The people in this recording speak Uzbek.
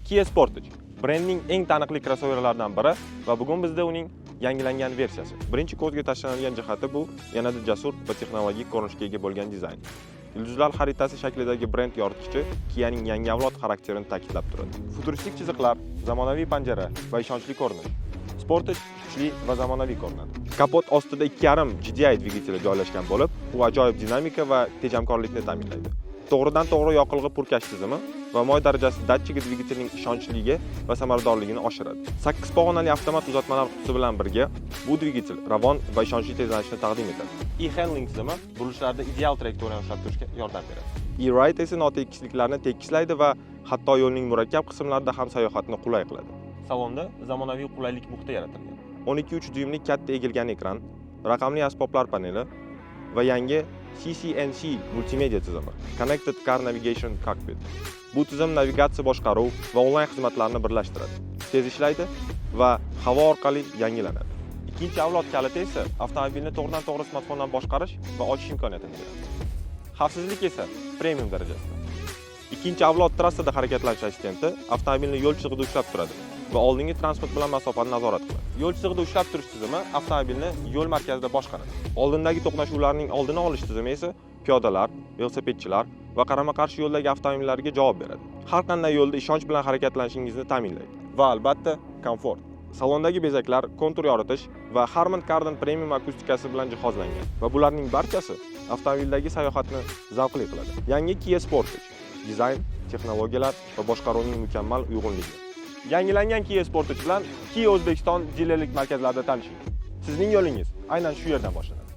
Kia Sportage brendning eng taniqli krossoverlaridan biri va bugun bizda uning yangilangan versiyasi. Birinchi ko'zga tashlanadigan jihati bu yanada jasur va texnologik ko'rinishga ega bo'lgan dizayn. Yulduzlar xaritasi shaklidagi brend yoritgichi Kia'ning yangi avlod xarakterini ta'kidlab turadi. Futuristik chiziqlar, zamonaviy panjara va ishonchli ko'rinish. Sportage kuchli va zamonaviy ko'rinadi. Kapot ostida 2,5 GDI dvigateli joylashgan bo'lib, u ajoyib dinamika va tejamkorlikni ta'minlaydi. To'g'ridan to'g'ri yoqilg'i purkash tizimi va moy darajasi datchigi dvigatelning ishonchliligi va samaradorligini oshiradi. 8 pog'onali avtomat uzatmalar qutisi bilan birga bu dvigatel ravon va ishonchli tezlanishni taqdim etadi. E-handling tizimi burilishlarda ideal trayektoriyani ushlab turishga yordam beradi. E-Ride esa notekisliklarni tekislaydi va hatto yo'lning murakkab qismlarida ham sayohatni qulay qiladi. Salonda zamonaviy qulaylik muhiti yaratilgan. 12,3 dyuymlik katta egilgan ekran, raqamli asboblar paneli va yangi CCNC multimedia tizimi, Connected Car Navigation Cockpit. Bu tizim navigatsiya, boshqaruv va onlayn xizmatlarni birlashtiradi. Tez ishlaydi va havo orqali yangilanadi. Ikkinchi avlod kaliti esa avtomobilni to'g'ridan to'g'ri smartfondan boshqarish va ochish imkoniyatini beradi. Xavfsizlik esa premium darajasida. Ikkinchi avlod trassada harakatlanish assistenti avtomobilni yo'l chizig'ida ushlab turadi va oldingi transport bilan masofani nazorat qiladi. Yo'l chizig'ida ushlab turish tizimi avtomobilni yo'l markazida boshqaradi. Oldindagi to'qnashuvlarning oldini olish tizimi esa piyodalar, velosipedchilar va qarama-qarshi yo'ldagi avtomobillarga javob beradi. Har qanday yo'lda ishonch bilan harakatlanishingizni ta'minlaydi. Va albatta, komfort. Salondagi bezaklar, kontur yoritish va Harman Kardon premium akustikasi bilan jihozlangan va bularning barchasi avtomobildagi sayohatni zavqli qiladi. Yangi Kia Sportage: dizayn, texnologiyalar va boshqaruvning mukammal uyg'unligi. Yangilangan Kia Sportage bilan Kia O'zbekiston dilerlik markazlarida tanishing. Sizning yo'lingiz aynan shu yerdan boshlanadi.